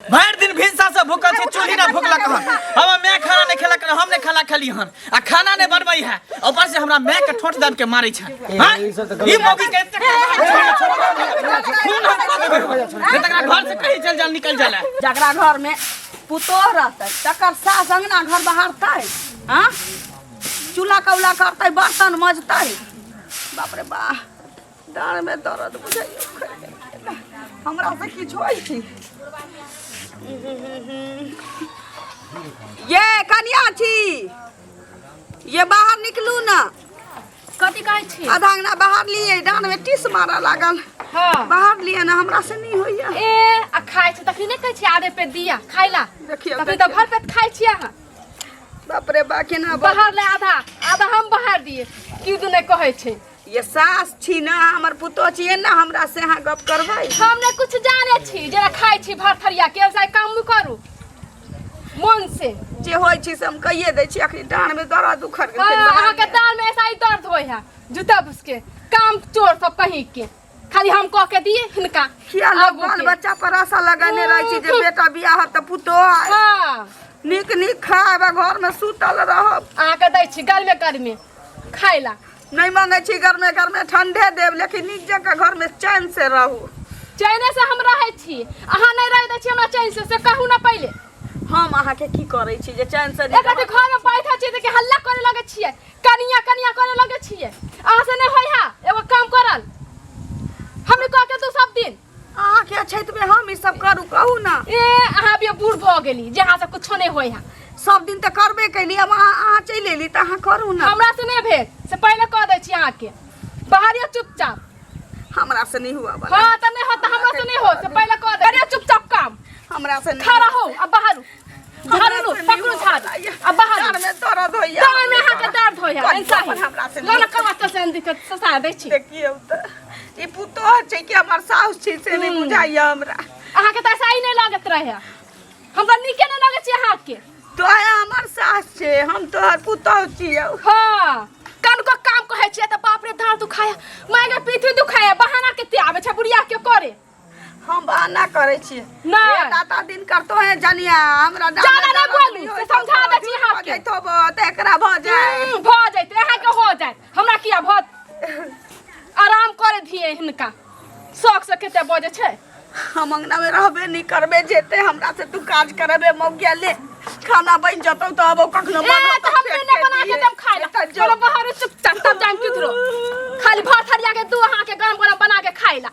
भरि दिन भिनसा से भूखल छी, चूल्ही ना भूखलक हन। हमर माय खाना नहीं खेलक हन, हम नहीं खाना खेली हन आ खाना नहीं बनबै है, ऊपर से हमरा माय के ठोंठ दाब के मारै छै। हां, ई मौगी के एते खून हम कऽ देबै, नहीं तकरा घर से कहीं चल जाल निकल जाला। जकरा घर में पुतोह रहतै तकर सास अंगना घर बहारतै, हाँ, चूल्हा कौला करतै, बर्तन मजतै। बाप रे बा, डाँड़ में दर्द बुझाइयो, हमरा से किछु होइ छै। ये कनिया छी, ये बाहर निकलू ना। कथी कहै छी? आधा अंगना बाहर लिए, डाँड़ में टीस मारऽ लागल। बाहर लिए ना, हमरा से नहीं होइया। ए आ खाइ छी तखनी नहि कहै छी आधे पेट दिया खाइ ला? देखियौ, तखनी तऽ देखियौ। भर पेट खाइ छी अहाँ। बाप रे बा, केना बाहर ले आधा आधा हम बाहर दिए, की दू नहि कहै छै। ये सास छी ना, हमर पुतोह छी ना, हमरा से अहाँ गप करबै? हम ने कुछ जाने छी, जेना खाइ छी भर थरिया के वैसा काम करू मन से। जे होइ छी से हम कहिए दै छी। अखनी डाँड़ में दर्द उखड़ गेल। अहाँके डाँड़ में ऐसा ही दर्द होइ है जूता भुसके काम चोर सब कहीं के खाली हम कह के दिए हिनका। किया लोग आगू बाल के। बच्चा पर आशा लगेने रहै छी जे बेटा बियाह होत तऽ पुतोह आयत। नीक नीक खायब आ घर में सुतल रहब। अहाँके दै छी गरमे गरमे खाय ला। नहीं मांगे छी गरमे गरमे, ठंडे देब, लेकिन नीक जकाँ घर में चैन से रहू। चैने से हम रहै छी, अहाँ नहीं रह दै छी हमरा चैन से, से कहू ना पहिले। हम अहाँके की करै छी जे चैन से एक राति घर में बैठल छी तऽ हल्ला करे लगे छियै, कनिया कनिया करे लगे छियै। अहाँ से नहीं होय है एगो काम करल, हम कह के तू सब दिन। अहाँके अछैत में हम ई सब करू, कहू ना। ए अहाँ भी बूढ़ भऽ गेली जे अहाँ से कुछो नहीं होय है। सब दिन तऽ करबे कैली, अब अहाँ चलि एली तऽ अहाँ करू ना। हमरा से नहीं भेल से पहिले कह दै छी अहाँके, बाहरिया चुपचाप। हमरा से नहीं हुआ वाला। हाँ तऽ नहीं हो तऽ हमरा से नहीं हो से पहिले कह दे, करियो चुपचाप काम। हमरा से नहीं। खड़ा हो अब बाहर हमरा झाड़ू से नहीं पकड़ू हुआ झाड़ू वाला। अब बाहर। डाँड़ में दर्द होइया। डाँड़ में अहाँके दर्द होइया, कनिया ऐसा ही। पर हमरा से लो ना नहीं। कमा तो से दिक्कत ससा दै छी। देखियौ तऽ ई पुतोह छै कि हमर साउस छै से नहीं बुझाइया हमरा। अहाँके तऽ ऐसा ही नहीं लगैत रहे, हमरा नीके नहीं लगै छै अहाँके। तोहे हमर सास छै, हम तोहर पुतोह छियौ। हाँ कनको काम कहै छियै तऽ बाप रे दाँत दुखाया, माय गे पीठी दुखाया, बहाना कते आबै छै बुढ़िया के करे। हम बहाना करै छियै? नहि। ए दाता दिन करतो है जनिया, हमरा डाँड़ जादा में नहि दर्द बोलू, नहि से होइत समझा होबो, दै छी झूठ अहाँके। बजैत होबो, तऽ एकरा भऽ जाय। भऽ जैतै, अहाँके हो जायत, हमरा किया भऽ? आराम करे दिए हिनका, शौक से कते बजै छै। हम अंगना में रहबे नहीं करबे, जेते हमरा से तू काज करबे मौगिया ले। खाना बन जतौ तऽ आबो कखनो ए, बनत तऽ हम फेंक नहि बना के दिहे। देब खाय ला। एतऽ जो। चलो बाहर चुपचाप तब जान किधरो। खाली भात हरिया के दू अहाँ के गरम गरम बना के खाय ला।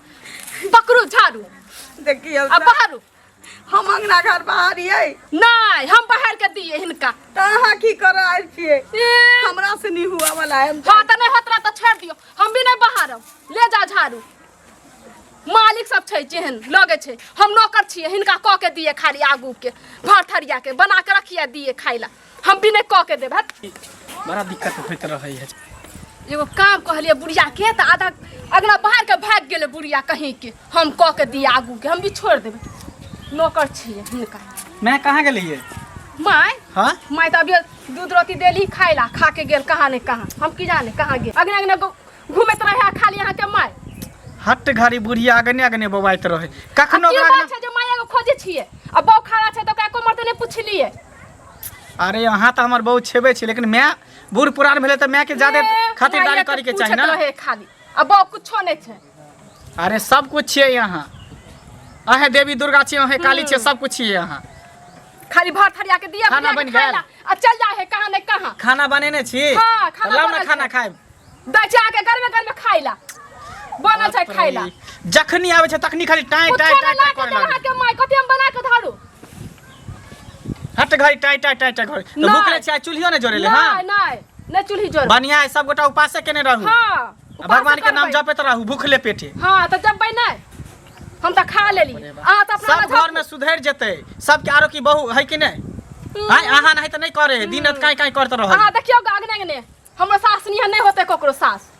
पकड़ू झाड़ू। देखियौ आ तऽ। बाहर। हम अंगना घर बाहर यै। नहीं, हम बाहर के दिए हिनका। तऽ अहाँ की करऽ आयल छियै? ए। हमरा से नहीं हुआ वाला है। हाँ तऽ नहीं होत रहा तऽ छोड़ दियौ, हम भी नहीं बाहरब। ले जा झाड़ू। मालिक सब छै जेहन लगे छै, हम नौकर छियै, हिनका कऽ के दिए खाली आगू के भर थरिया के बना के रखिए दिए खाइ ला, हम भी नहीं कऽ के देब। हट। बड़ा दिक्कत होइत रहै है। एगो काम कहलिए बुढ़िया के तऽ आधा अगना बाहर के भागि गेलै बुढ़िया कहीं के, हम कऽ के दिए आगू के, हम भी छोड़ि देबै, नौकर छियै हिनका। मैं कहाँ गेलियै? माय? हाँ? माय तऽ अभी दूध रोटी देली खाइ ला, खा के गेल कहाँ ने कहाँ, हम की जाने कहाँ गेल। अगना अगना घूमैत रहे खाली अहाँके माय। हट घड़ी बुढ़िया अगने अगने बौआइत रहे। कखनो आ की ओकरा बात छै जे माय एगो खोजै छियै आ बौ खड़ा छै तऽ ओकरा एको मरते नहि पुछलियै। अरे अहाँ तऽ हमर बहू छेबे छी, लेकिन माय बूढ़ पुरान भेलै तऽ माय के ज्यादे ए, खातिरदारी माइए के करे के चाही पूछैत ना। रहे खाली आ बौ कुछो नहि छै। अरे सब कुछ छियै यहाँ, अहें देवी दुर्गा छियै, अहें काली छियै, सब कुछ छियै यहाँ। खाली भर थरिया के दिया खाना बुढ़िया के बनि खाय गेल? ला, आ चल जा है कहाँ नहीं कहाँ। खाना बनेने छी? हाँ, खाना लाउ ना बनल खाना छै। खायब। दै छै आके गरमे गरमे खाय ला, बनल छै खाय ला। जखनी आबै छै तखनी खाली टाइ कुछो टाइ नहि टाइ ला टाइ के करे देल लागै। अहाँके माय, कथी हम बना के धरू? हट घड़ी टाइ टाइ टाइ टाइ घड़ी। तऽ नहि। भूख लै छै, आइ चूल्हियो नहि जोड़ेले। हाँ नहीं नहीं नहीं चूल्ही जोड़। बढ़िया है, सब गोटा उपासे केने रहू। हाँ, आ भगवान के नाम उपासे जपैत रहू भूखले पेटे। हाँ तऽ जपबै नहि, हम तऽ खा लेली। अहाँ तऽ अपना सब घर में सुधरि जेतै सबके। आरो की बहू है कि नहि? आइ अहाँ नहीं तऽ नहि करे, दिन रात काई काई करत रहल। अहाँ देखियौ अगने अगने हमरो सास निहन नहि होतै ककरो सास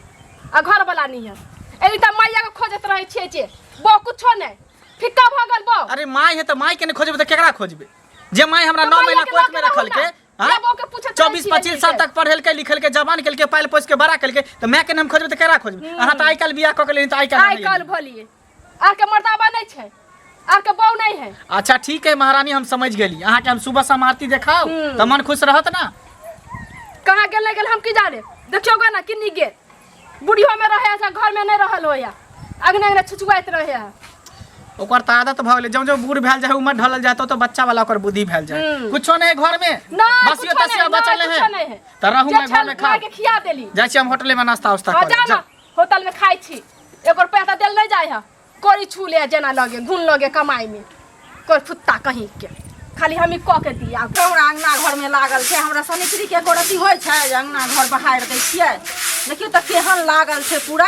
आ घरवाला निहन। एनी तऽ मैया के खोजैत रहै छियै जे बौ कुछो नहि, फिक्का भऽ गेल बौ। अरे माय है तऽ माय के नहि खोजबै तऽ केकरा खोजबै? जे माय हमरा तऽ 9 मैया महीना के कोख में लऽ के रहू रखलकै, ना। हाँ? या बौ के पूछैत रहै 24 छियै 25 एनी साल के। तक पढ़ेलकै लिखेलकै, जवान केलकै, पालि पोसि के बड़ा केलकै, तऽ माय के नाम खोजबै तऽ केकरा खोजबै? अहाँ तऽ आइ काल्हि बियाह कऽ के लेली तऽ आइ काल्हि आइ काल्हि भलियै, अहाँके मर्दाबा नहि छै। आर के बहू नहीं है। अच्छा ठीक है महारानी, हम समझ गेली। अहाँके हम सुबह शाम आरती देखाउ तऽ मन खुश रहत ना। कहाँ गेल नहीं गेल हम की जाने, देखियो गा ना किन्नी गेल। बुढ़ियो में रहे है, घर में नहीं रहल होया, अगने अगने छुछुआइत रहे है। ओकर तऽ आदत भऽ गेलै, जौं जौं बूढ़ भेल जाय, उमर ढलल जाय, तो बच्चा वाला ओकर बुद्धि भेल जाय। कुछो नहीं घर में, नहीं, बसियो कुछो तसियो नहीं, बचल नहीं, है कुछो नहीं है। तऽ रहू जे मैं घर छल में खा माय के खिया देली। जाइ छी हम होटले में नाश्ता उस्ता हाँ, करै। जा ना होटल में खाइ छी, एगो रुपया तऽ देल नहीं जाय है। कोरी छू ले जेना लगे घुन लगे कमाई में कोई फुत्ता कहीं के, खाली हम ही कऽ के दिया। हमरा अंगना घर में लागल छै, हमरा सनित्री के एको रत्ती होइ छै जे अंगना घर बहारि दै छियै। देखियौ तऽ केहन लागल छै पूरा।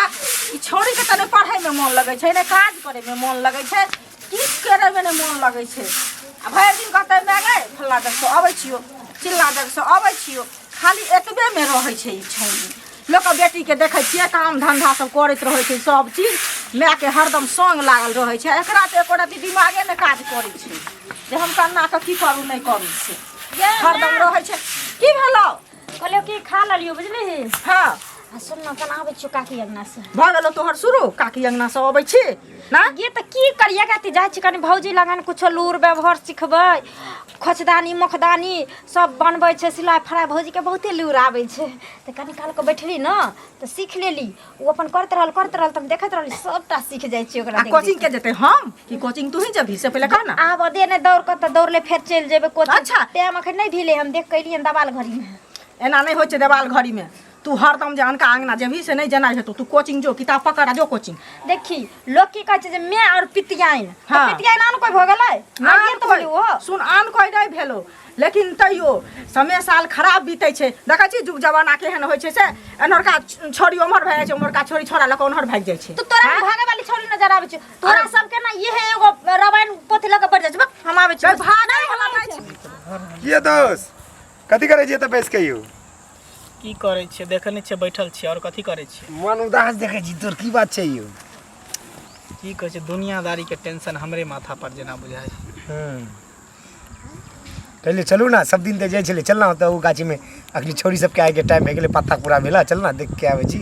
ई छौड़ी के तऽ नहि पढ़ै में मोन लगै छै, नहि काज करै में मोन लगै छै, किछु करै में नहि मोन लगै छै। आ भरि दिन कहतै माय गै फल्ला जगह से अबै छियौ, चिल्ला जगह से अबै छियौ, खाली एतबे में रहै छै ई छौड़ी। लोकके बेटीके देखै छियै काम धन्धा सब करैत रहै छै, सब चीज मायके हरदम सङ्ग लागल रहै छै। एकरा तऽ एको रत्ती दिमागे नहि काज करै छै जे हम केना कऽ की करू नहि करू, से हरदम रहै छै। की भेलौ? कहलियौ कि खा लेलियौ, बुझलिही? हँ। आ सुन न, केना आबै छियौ काकी अंगना से? भऽ गेलौ तोहर शुरू, काकी अंगना से अबै छी ना? ये तऽ की करिए गाती, जाइ छी कनि भौजी लगन कुछो लूर व्यवहार सिखबै, खोचदानी मोखदानी सब बनबै छै, सिलाइ फड़ाइ भौजीके बहुते लूर आबै छै। तऽ कनि कालके बैठली न तऽ सीख लेली। ओ अपन करैत रहल करैत रहल तऽ हम देखैत रहली, सबटा सीख जाइ छी ओकरा आ देख कोचिंग देख के जेतै हम कि कोचिंग तू ही जेबही से पहिले कह ना। आब दे नहि दौड़ कऽ तऽ दौड़ले फेर चलि जेबै कोचिंग। अच्छा। टाइम अखन नहि भेलै, हम देख कऽ एलियनि देवाल घड़ीमे। एना नहि होइ छै देवाल घड़ीमे, तू हरदम जे अनका अंगना जेबही से नहि जेनाइ हेतौ। तू कोचिंग जो, किताब पकड़ आ जो कोचिंग। देखी लोग की कहै छै जे मैं और पितियाइन, तऽ हाँ। पितियाइन आन कोइ भऽ गेलै? आन आइए तऽ कोइ भेलै ओहो। सुन, आन कोइ नहि भेलो, लेकिन तैयो समय साल खराब बीतै छै। देखै छी जुग जमाना केहन होइ छै, से एन्हरका छोरी ओम्हर भए जाइ छै, ओम्हरका छोरी छोड़ा लऽ कऽ ओन्हर भागि जाइ छै। तो तोरा भागे वाली छोरी नजर आबै छै? तोरा सबके ना इहे एगो रामायण पोथी लऽ के बैठ जाइ छै। बक, हम आबै छी। भागै वाला नहि छै। किए दोस्त, कथी करै छियै तऽ बैस के यौ? की करै छियै, देखै नहि छियै बैठल छियै, आओर कथी करै छियै? मन उदास देखै छी तोर, की बात छै यौ? की कहै छै, दुनियादारीके टेंशन हमरे माथा पर जेना बुझाइ छै। कहलियै चलू ने, सब दिन तऽ जाइ छलै, चल ना ओतऽ ओ गाछीमे अखनी छौड़ी सबके आइके टाइम भए गेलै, पत्ता पूरा भेला, चल ना देख के आबै छी,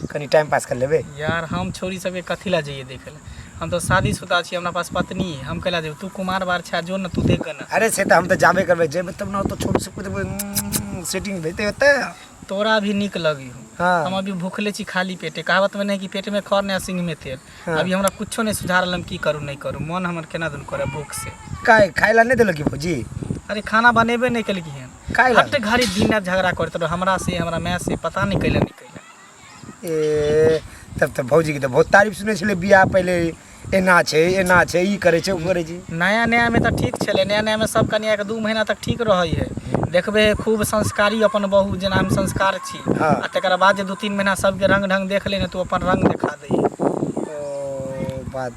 कनि टाइम पास कर लेबै। यार हम छौड़ी सबके कथी लए जइयै देखै लए? हम तऽ शादीशुदा छी, हमरा पास पत्नी है, हम कैला जेबै? तू कुमार बार छै, जो ने तू देख ने। अरे से तऽ हम तऽ जाबे करबै, जेबै तब ने ओतऽ छौड़ी सबके देखबै, सेटिंग हेतै ओतऽ। तोरा भी नीक लगी हो। हाँ। हम अभी भूखले छी, खाली पेटे। कहावत में नहीं कि पेट में खर नहीं सिंह में तेल। हाँ। अभी हमरा कुछो नहीं सुझा रहल, हम की करू नहीं करू, मन हमर केना दुन करे भूख से। काहे, खाय ला नहि देलक की भौजी? अरे खाना बनेबे नहीं केलकी हन। काहे ला? हट घड़ी दिन रात झगड़ा करते रहो हमरा से, हमरा माय से, पता नहीं कैला नहीं कैला। ए तब तऽ भौजीके तऽ बहुत तारीफ सुनै छलै बियाह पहिले, एना छै एना छै, ई करै छै ओ करै छै। नया नया में तऽ ठीक छलै, नया नया में सब कनिया के 2 महीना तक ठीक रहै है, देखबे है खूब संस्कारी अपन बहू जेना हम संस्कार छी। हाँ। आ तकर बाद जे 2-3 महीना सबके रंग ढंग देख ले ने, तू अपन रंग देखा दै है। ओ बात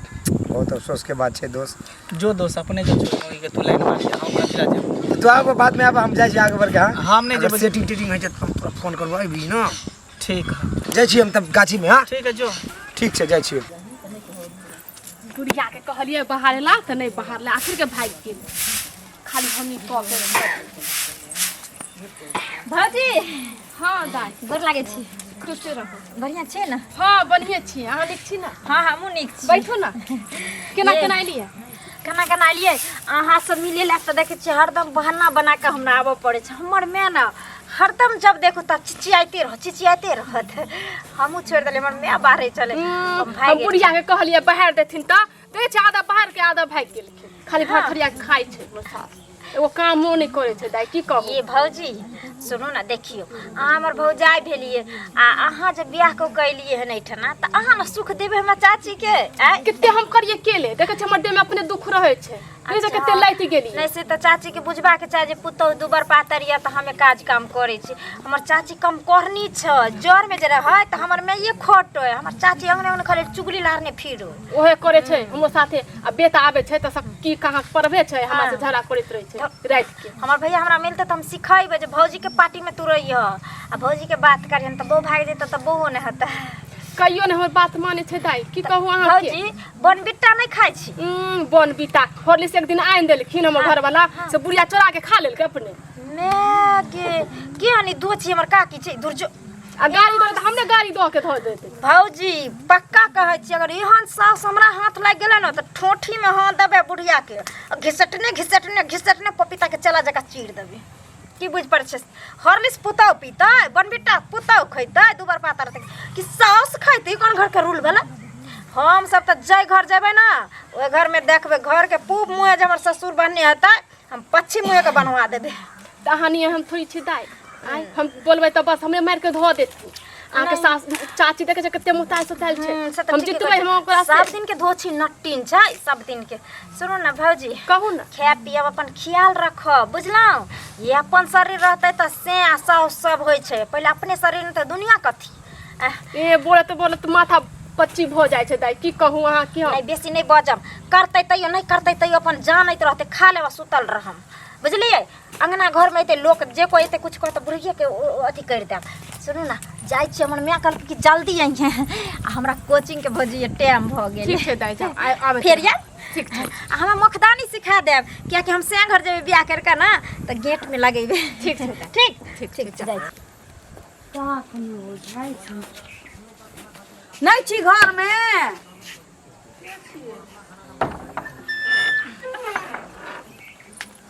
बहुत अफसोस के बात छै दोस्त। जो दोस्त अपने जो छोड़ के तू लाइन मारी, हम कथी ला जेबै? तो आब बाद में आब, हम जाइ छी आगे बढ़ के। हाँ। हम नहि अगर जेबै। सेटिंग टेटिंग होइ छै तऽ हम तोरा फोन करबो, अबही ने। ठीक है। जाइ छी हम तब गाछीमे। हाँ। ठीक है, जो। ठीक छै, जाइ छी। बुढ़िया के कहलियै बाहर ला तऽ नहि बाहर ला, आखिर के भागि गेल, खाली हमही कऽ के। भौजी। हाँ दाइ। गोर लागै छी। खुश रहू। बढ़िआँ छियै ने? हाँ बढ़िए छी, अहाँ नीक छी ने? हाँ, हमहूँ नीक छी। बैठू ने, केना ये। केना एलियै? केना केना एलियै? अहाँ सब मिले लए तऽ देखै छियै हरदम बहाना बना कऽ हमरा आबऽ पड़ै छै। हमर माय ने हरदम जब देखू तब चिचियाइते रहत, चिचियाइते रहत। हमहूँ छोड़ि देलियै, हमर माय बाहरे चले, हम हम भागि गेलियै। बुढ़िया के कहलियै बाहर देथिन तऽ देखै छियै आधा बाहर के आधा भागि गेलखिन। खाली भरथरिया के खाइ छै हमर सास, एगो कामो नहि करै छै दाइ, की कहू। ये भौजी सुनू ने, देखियौ अहाँ हमर भौजाइ भेलियै आ अहाँ जे बियाह कऽ के एलियै हन एहिठिना तऽ अहाँ ने सुख देबै हमरा चाचीके आँय? कते हम करियै केले, देखै छियै हमर देह में अपने दुख रहै छै, नहि से कते लाइट गेलियै। नहि से तऽ चाचीके बुझबाके चाही जे पुतहु दुबर पातर यऽ तऽ हमे काज काम करै छी। हमर चाची कम करनी छै, जरमे जे रहै तऽ हमर माइए खटै, हमर चाची अंगने अंगने खाली चुगली लारने फिरो। ओहे करै छै हमरो साथे, आ बेटा आबै छै तऽ सब की कहाँ पढ़बे छै, हमरा से झगड़ा करैत रहै छै राति के। हमर भैया हमरा मिलतै तऽ हम सिखेबै जे भौजीके पार्टीमे तू रहिह आ भौजीके बात करिहन तऽ बहु भागि जेतै तऽ बहुओ नहि हेतै। कहियो ने हमर बात मानै छै दाइ, की कहू अहाँके। भौजी बनबिट्टा नहि खाइ छी? बनबिटा हॉर्लिक्स एक दिन आनि देलखिन हमर घरवाला, से बुढ़िया चोरा के खा लेलकै अपने। मैं गे के हनी दो छी, हमर काकी छै, दुर्जो। आ गाड़ी दो तऽ हमरे गाड़ी दऽ के धऽ देतै। भौजी पक्का कहै छी, अगर एहन सास हमरा हाथ लागि गेलै ने तऽ ठोठी में हाथ देबै बुढ़िया के आ घिसटने घिसटने घिसटने पपीता के चला जकाँ चीर देबै। की बुझि पड़ै छै? हॉर्लिक्स पुतहु पीतै, बनबिटा पुतहु खैतै, दू बार पाता रहतै कि साउस खैतै? कोन घरके रूल भेलै? हम सब तऽ जाहि घर जेबै ने ओहि घरमे देखबै, घरके पूब मुँहे जे हमर ससुर बन्हने हेतै, हम पश्चिम मुँहे के बनवा देबै। तऽ अहाँ नियन हम थोड़ी छी दाइ, आँय हम बोलबै तऽ बस हमरे मारि के धऽ देत। अहाँके सास चाची देखै छै कते मोटायल सोतायल छै। से तऽ हम ठीके जितबै कहै हम ओकरा छै। से। सब दिन के धोछी नट्टिन छै सब दिन के। सुनू ने भौजी, कहू ने। खायब पियब अपन ख्याल रखब, बुझलहुँ? ये अपन शरीर रहतै तऽ से आ साउस सब होइ छै। पहिले अपने शरीर नहि तऽ दुनिया कथी। ए बोलत बोलत माथा पच्ची भऽ जाइ छै दाइ, की कहू अहाँ की हम। नहि बेसी नहि बजब, करतै तैयो नहि करतै तैयो अपन जानैत रहतै, खा लेब आ सुतल रहम, बुझलियै? अंगना घरमे एतै लोक, जे कोइ एतै किछु कहतै बुढ़िएके अथी करि देब। सुनू ने, जाइ छी, हमर माय कहलकै कि जल्दी अइहे आ हमरा कोचिंगके भौजी टाइम भऽ गेल। ठीक छै दाइ, जाउ आबै। फेर आयब। ठीक छै। आ हमरा मखदानी सिखा देब, कियाकि हम सैं घर जेबै बियाह करि कऽ ने तऽ गेटमे लगेबै। ठीक छै दाइ। ठीक ठीक ठीक छै, जाइ छी। नहि छी घरमे?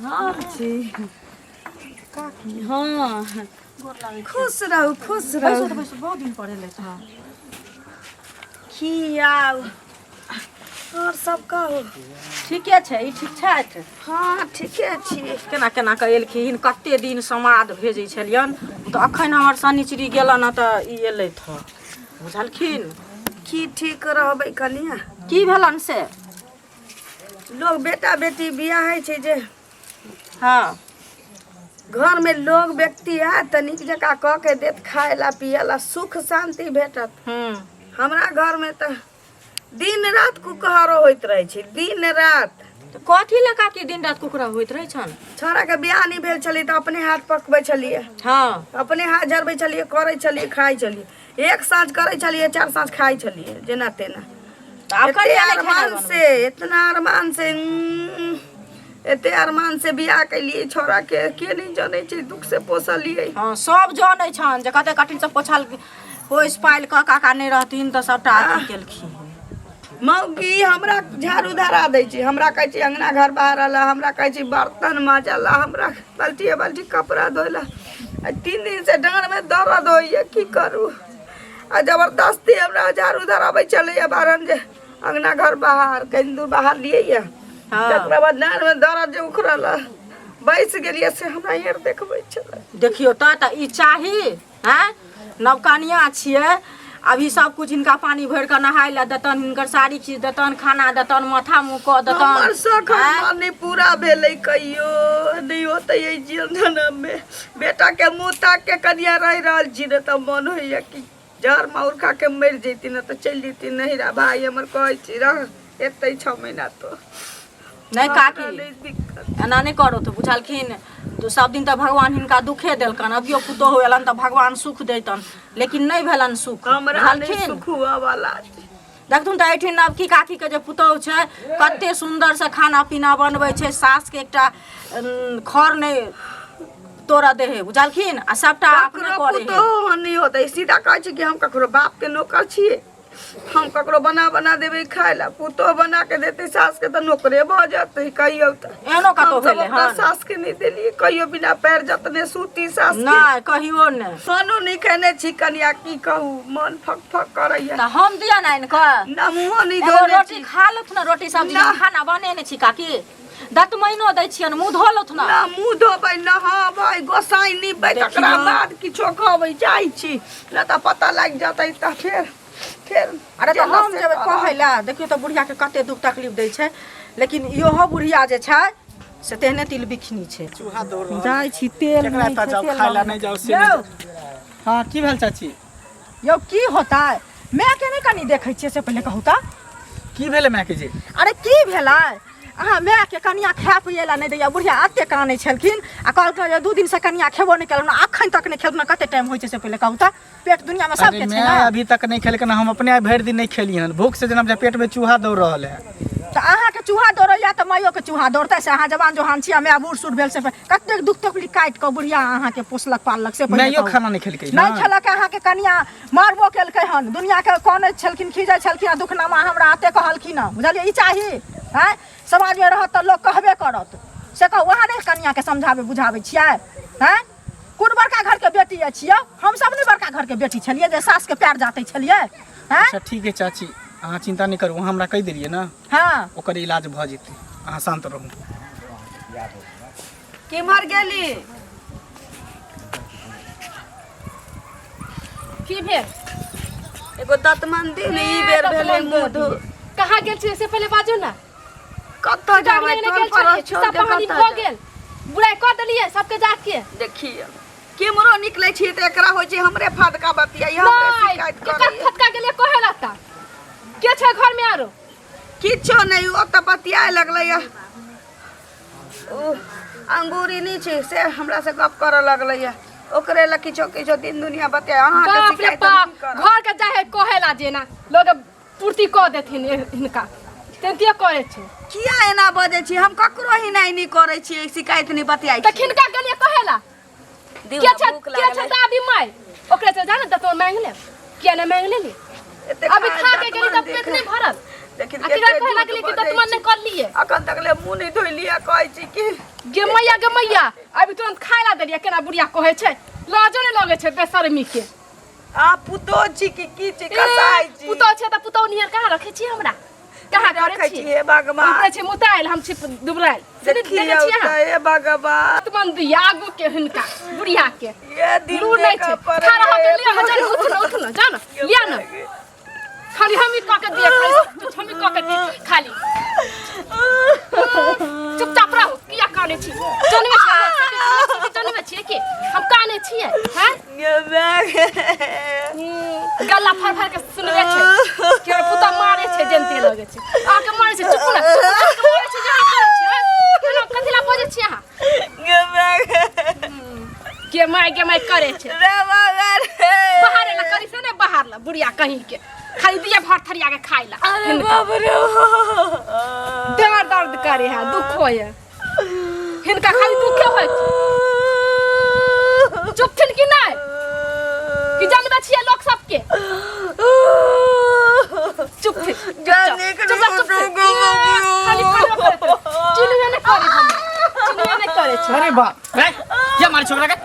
हम छी हँ। खुश रहू, खुश रहू। बहुत दिन पर एलै हँ। खियाउ, आओर सब कहू। ठीके छै। ई ठीक छथि? हँ, ठीके छी। केना केना कऽ एलखिन, कते दिन समाद भेजै छलियनि तऽ अखन हमर शनिचरी गेलनि हँ तऽ ई एलथि हँ, बुझलखिन? की ठीक रहबै कनिया? की भेलनि से? लोग बेटा बेटी बियाह होइ छै जे हँ घरमे लोग व्यक्ति आयत तऽ नीक जकाँ कऽ के देत खाय ला पियै ला, सुख शान्ति भेटत। हमरा घरमे तऽ दिन रात कुकहरो होइत रहै छै, दिन रात। तऽ कथी लए काकी दिन रात कुकरा होइत रहै छनि? छौड़ाके बियाह नहि भेल छलै तऽ अपने हाथ पकबै छलियै। हँ। अपने हाथ झरबै छलियै, करै छलियै, खाइ छलियै। एक साँझ करै छलियै, चार साँझ खाइ छलियै, जेना तेना। तऽ आब एते कहिया नहि खेनाइ अरमान बनबै? से इतना अरमान से एते अरमान से बियाह केलियै छौड़ा के, के नहि जनै छै दुख से पोसलियै। हँ, सब जनै छनि जे कते कठिन से पोछल पोसि पालि कऽ काका नहि रहथिन तऽ सबटा अथी केलखिन। मौगी हमरा झाड़ू धरा दै छै, हमरा कहै छै अंगना घर बहारऽ ला, हमरा कहै छै बर्तन माजऽ ला, हमरा बाल्टिए बाल्टी कपड़ा धोइ ला। आ 3 दिन से डाँड़मे दर्द होइए, की करू? आ जबरदस्ती हमरा झाड़ू धराबै छलैए बारन जे अंगना घर बाहर कनि दूर बाहर लियै। हँ। तकरा बाद डाँड़मे दर्द जे उखड़ल बैस गेलियै से हमरा यार देखबै छलै। देखियौ तऽ ई चाही आँय, नवकनिया छियै अभी, सब कुछ हिनका पानी भरि कऽ नहाय लए देतनि, हिनकर साड़ी खींच देतनि, खाना देतनि, माथा मुँह कऽ हमर देतनि। शौक आँय? हमर नहि पूरा भेलै कहियो, नहि होतै एहि जीवन जनममे। बेटाके मुँह ताक के कनिया रहि रहल छी ने तऽ मन होइए कि जहर माहुर खा के मरि जैती ने तऽ चलि जैती नहिरा। भाय हमर कहै छी रह एतै 6 महीना तो। नहि हमरा काकी, नहि दिक्कत। एना नहि करू तऽ, बुझलखिन? सब दिन तऽ भगवान हिनका दुखे देलकनि, अभियो पुतोहु एलनि तऽ भगवान सुख दैतनि, लेकिन नहि भेलनि सुख। हमरा नहि बुझलखिन? सुख हुअ वाला छै। देखथुन तऽ एहिठिन नवकी काकीके जे पुतोहु छै, कते सुन्दरसँ खाना पीना बनबै छै, सासके एकटा खर नहि तोड़ऽ दै हइ, बुझलखिन? आ सबटा अपने ककरो करै हइ। पुतोहु नहि होतै। सीधा कहै छै कि हम ककरो बापके नौकर छियै, हम ककरो बना बना देबै खाय ला? पुतोह बना के देतै सासके तऽ नौकरे भऽ जेतै। कहियौ तऽ एहनो कतहु हमसब भेलै अपना हन? सासके नहि देलियै कहियो बिना पैर जतने सूती सासके। नहि, कहियो नहि। खानो नहि खेने छी कनिया, की कहू, मन फक फक करैया। तऽ हम दिअ ने आनि कऽ? ना, मुँहो नहि एगो धोने रोटी छी। खा लथु ने, रोटी सब्जी। ना। हम खाना बनेने छी काकी, दतमैनो दै छियनि, मुँह धो लथु ने। ना मुँह धोबै, नहाबै, गोसाई निपबै, तकरा देखियौ। बाद किछो खबै जाइ छी, नहि तऽ पता लागि जेतै तऽ फेर फेर अरे तऽ जेना हम से जेबै करब। कहै लए। देखियौ तऽ बुढ़ियाके कते दुख तकलीफ दै छै, लेकिन इहो बुढ़िया जे छै से तेहने तिल बिखनी छै। चूहा दौड़ रहल। जाइ छी तेल केकरा नहि एतऽ छै, जाउ तेल खाय लए लऽ नहि जाउ से यौ। नहि जाउ। हँ, की भेल चाची? यौ, की होतै? मायके नहि कनि देखै छियै से पहिले कहू तऽ। की भेलै मायके जी? अरे की भेलै, अहाँ मायके कनिया खाय पियै लए नहि दैया। बुढ़िया एते कानै छलखिन आ कहलखिन जे 2 दिनसँ कनिया खेबो नहि केलहुँ, अखन तक नहि खेलहुँ, कते टाइम होइ छै से पहिले कहू तऽ। पेट दुनियामे अरे सबके छै मैं ने। अभी तक नहीं खेलकन, हम अपने आइ भरि दिन नहीं खेली हन, भूख से जेना पेट में चूहा दौड़ रहल है। तऽ अहाँके चूहा दौड़ैया तऽ माइयोके चूहा दौड़तै से अहाँ जवान जोहान छी आ माय बूढ़ सूढ़ भेल से कतेक दुख तकलीफ काटि कऽ बुढ़िया अहाँके पोसलक पाललक से पहिने माइयो कहू। खाना नहि खेलकै नहि खेलक अहाँके कनिया मारबो केलकै हन दुनियाके कनै छलखिन खीजै छलखिन आ दुखनामा हमरा एते कहलखिन हँ बुझलियै ई चाही आँय समाजमे रहत तऽ लोक कहबे करत से कहू अहाँ नहि कनियाके समझाबै बुझाबै छियै आँय कोन बड़का घरके बेटी अछि यौ हमसब नहि बड़का घरके बेटी छलियै जे सासके पैर जाते छलियै आँय अच्छा ठीक है चाची अहाँ चिंता नहि करू अहाँ हमरा कहि देलियै ने हँ ओकर इलाज भऽ जेतै अहाँ शान्त रहू केम्हर गेली की भेल एगो दतमन दिन ई बेर भेलै मुँह धो कहाँ गेल छियै से पहिले बाजू ने कतऽ जाबै नहि टोल गेल पड़ोस छलियै छोड़ सब के कहानी कतऽ भऽ जाबै? गेल बुराइ कऽ देलियै सबके जाके देखियौ केम्हरो निकलै छी तऽ एकरा होइ छै हमरे फदका बतियाई हमरे नहि शिकायत केकर करैया फटका गेलियै कहे लत्ता के छै घर में आरो किछो नहि ओतऽ बतियाए लगलै या ओ अंगूरी नहि छै से हमरा से गप करऽ लगलै या ओकरे लए किछो किछो दिन दुनिया बतियाए अहाँके बाप रे शिकायत हम बाप की करब? घर के जाहे कहे ला जेना लोग पूर्ति कऽ देथिन हिनका तेनतिये करै छै किया एना बजै छी हम ककरो ही नहि करै छी शिकायत नहि बतियाइ तऽ छी खिनका गेलियै कहे ला दियौ के ने, छै भूख के छै लागल है। दादी माय ओकरे से जा ने दतो मांग ले किया ने मांग लेली एते अभी खा के गेली दतमन तऽ पेट देख- नहि भरल देखिन आ केकरा कते कहे झूठ लागली कि बजै दतमन नहि छी। कर लिए अखन तक ले मुँह नहि धोइलियै कहै छी कि गे मैया गे मैया अभी तुरंत खाय ला देलियै केना बुढ़िया कहै छै लाजो नहि लगै छै बेशर्मी के आ पुतोह छी कि की छी कसाई छी पुतोह छै तऽ पुतोह नियर कहाँ रखै छी हमरा कहाँ करै रखै छी छी हे भगवान उपरे छै मुतायल हम छी दुबरायल से नहि देखै देखियौ छियै अहाँ तऽ हे भगवान मन दिया आगू के हिनका बुढ़िया के ये दिन लूर नहि छै देखऽ पड़ै खा रहा के लिया ना जान उठ ना उठ ना जान लिया ना खाली हम ही कह के दिए खाली कुछ हम ही कह के दिए खाली चुपचाप रहो किया काने छी जनमे छियै जनमे छियै कि हम काने छियै हैं गला फर फर के सुनबे छै कि हमर पुता मारे छै जनते लगे छै अहाँके मारे छै चुप ना चुप चुप मारे छै जे अहाँ करै छियै केना कथी ला बजै छियै अहाँ के माय के माय करे छै बाहर ला करी से ने बाहर ला बुढ़िया कहीं के खाली दिया भर थरिया के खाइ ला अरे बाप रे देह दर्द करे है दुख होय है हिनका खाली दुखे होय छै चुपथिन कि नहि कि जानबे छियै लोक सबके चुपथिन जाने के चुप चुप खाली खाली चिन्हबे नहि करे हम चिन्हबे नहि करे छै अरे बाप रे क्या मारे छोकरा के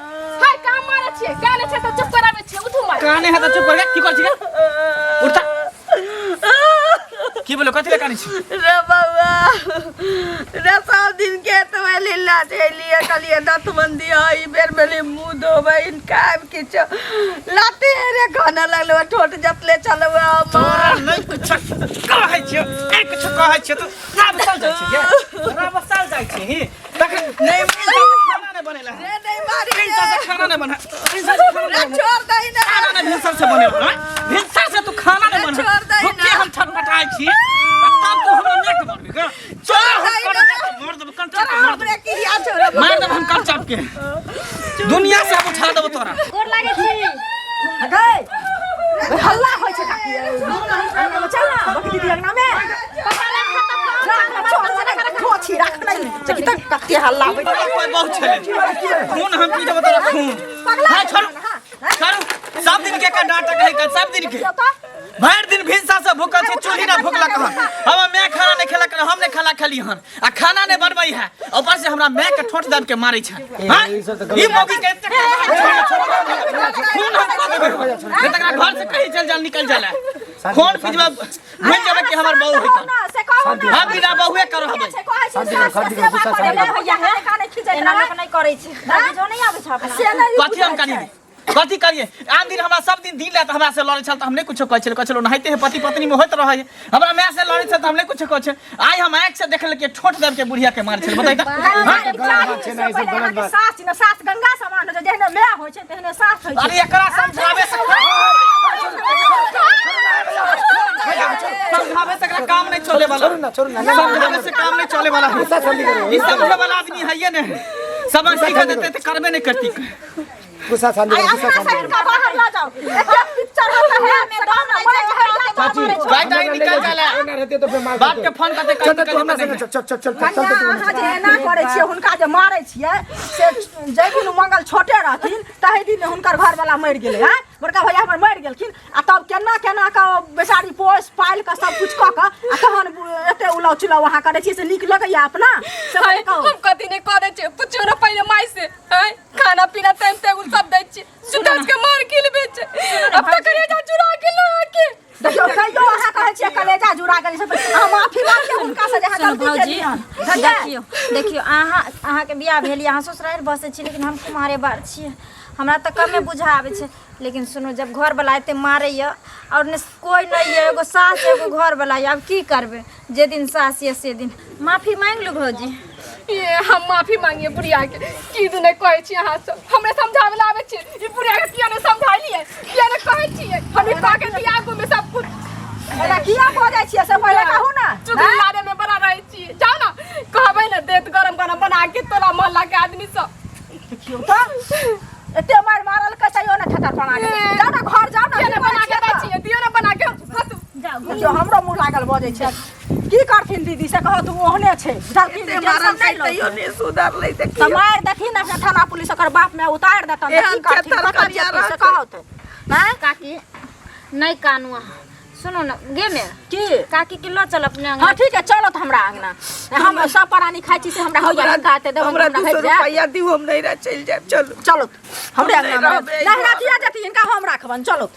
हाय कहाँ मारे छियै काने छै तऽ चुप कराबै छियै उठू मारे काने है त चुप कर की कर छी उठता की बोलो कथि ले काने छी रे बाबा रे सब दिन के तो लीला चलिए कहलिए दतमन दिया ई बेर भेलै मुँह धोबै इनका आबि किछो लाते रे खाना लगलो ठोट जतले चलबै तोरा नहीं कुछ कहै छियो नहीं कुछ कहै छियो तू राबसल जाइ छी गे राबसल जाइ छी ही तखन नहीं खाना नहीं बनेला रे नहीं मारी भिनसर से खाना नहीं बना भिनसर से खाना रे नहीं बना छोड़ दही ना खाना नहीं भिनसर से बनेला हाँ? भिनसर से तू खाना नहीं बना छोड़ दही ना। भूखे हम छटपटाइ छी आ तब तू हमरा नेक मारबी गे छोड़ तोरा हम दही कर ना। मार देब कंचा तोरा के मार देब हमरे किया छोड़ब मार देब हम कंचा के दुनिया से हम उठा देब तोरा गोर लागै छी गै हल्ला होइ छै काकी अंगना में चल ना बकरी दीदी अंगना में राख ना छोड़ राख खोछि राख नहीं देखी तक कते हल्ला होइ छै कोई बहुत छले खून हम पी देब तोरा खून हां छोड़ू छोड़ू सब दिन के का नाटक है कल सब दिन के भरि दिन भिनसा से भूखल छै चूल्ही ना भूखलक हन हमर माय खाना नहि खेलक हन हम नहि खाना खेली हन आ खाना नहि बनबै है ऊपर से हमरा माय के ठोंठ दाब के मारै छै हाँ? ई सब तऽ ई मौगी के एतेक खून हम कऽ देबै नहि तकरा घर से कहीं चल जाल निकल जाला खून पिजबा भूल जेबै कि हमर बहू है ना से कहू ना हम बिना बहुए करब हबै छै कहै छी शांति करू, सास शांति के करू, सेवा गुस्सा करे शांति भैया हे काने खींचैत एना रहै लोक नहि करै छै बुझो नहि आबै छै अपना से नहि कथी हम करी कथी करिए आन दिन हमरा सब दिन दिन रात हमरा से लड़ै छल तऽ हम नहि कुछो कहै छलै कहै छलै ओनाहिते है पति पत्नी में होइत रहै हमरा माय से लड़ै छल तऽ हम नहि कुछो कहै छलै आइ हम आँखि से देखल कि ठोंठ दाबि के बुढ़िया के मारै छलै बताइ तऽ हाँ? गलत बात छै ने, ई सब गलत बात। सास ने सास गंगा समान होइ छै जेहने माय होइ छै तेहने सास होइ छै अरे एकरा समझावे से समझावे से एकरा काम नहीं चले वाला छोड़ू ना छोड़ू ना समझावे से काम नहीं चले वाला है गुस्सा शांति करो ई समझे वाला आदमी है ये नहीं समझ सिखा देते तो करबे नहीं करती गुस्सा शांत आइ करू, गुस्सा अंगना शांत से करू। हिनका बाहर लऽ जाउ एते पिक्चर होता है में दम नहीं छै चाची गाय ताय निकल जाला। एना रहते तो फिर मार बाप के फोन करते चल कहीं तू हमरा संगे चल चल चल चल चल कन्या तू अहाँ जे एना करै छियै हुनका जे मारै छियै से जाहि दिन मंगल छोटे रहथिन ताहि दिन हुनकर घरवाला मरि गेलै हँ बड़का भैया हमर मरि गेलखिन आ तब केना केना कऽ बेचारी पोसि पालि कऽ सब कुछ कऽ कऽ आ तहन एते उलाउ चुलाउ अहाँ करै छियै से नीक लगैया अपना से हाय, कहू हम कथी नहीं करै छियै पुछियौ ने पहिले माय से आँय खाना पीना टाइम टेबुल सब दै छियै सुतस के मार किल बेच अब तक कलेजा चुरा के ना के देखियौ तैयो अहाँ कहै छियै कलेजा जुड़ा गेलै से अहाँ माफी मांगियौ हुनका से जे अहाँ सुनू गलती भौजी केलियै हन बुझलियै? देखियौ देखियौ अहाँ अहाँके बियाह भेल यऽ अहाँ ससुरारि बसै छी लेकिन हम कुमारे बार छियै हमरा तऽ कमे बुझा आबै छै लेकिन सुनू जब घरवला एते मारैए आओर ने कोइ नहि यऽ एगो सास एगो घरवला यऽ आब की करबै जे दिन सास यऽ से दिन माफी मांगि लू भौजी ये हम माफी मांगिए बुढ़िया के की दू नहीं कहै छी अहाँ सब हमरे समझावे ला आबै छी ई बुढ़िया के किया नहीं समझाइलिए किया नहीं कहै छियै हम ई कह के दिया आगू में सब कुछ एना किया बजै छियै से पहिले कहू ने चुगली लारे में बड़ा रहै छी जाओ ना कहबै ना देत गरम गरम बना के तोला मोहल्ला के आदमी सब देखियौ तऽ एते मारि मारलकै तैयो ने थेथर बना के जाउ ने घर जाउ ने किया नहीं बना के दै छियै दियौ ना बना के हंसू। देखियौ हमरो मुँह लागल बजै छै की करथिन दीदी से कहत ओ ओहने छै बुझलखिन एते टेंशन मारल नहि तैयो लौ नहि सुधरलै तऽ देखियौ मारि देथिन अपना थाना पुलिस ओकर बाप में उतारि देतन तऽ एहन की करथिन थेथर कतऽ करिया जेतै से रहतै। कहत आँय काकी नहि कानू अहाँ सुनू ने गे मे की काकी के लऽ चल अपने अंगना हाँ ठीक है चलो तो हमरा अंगना हम सब प्राणी खाइ छी से हमरा होइया हिनका एते देबै हमरा हमरा 200 भेट जायत रुपैआ दियौ हम नैहरा चलि जायब चलू चलो हमरे हम नहि अंगना में रहबै नहिरा किया जेती हिनका हम राखबन चलो।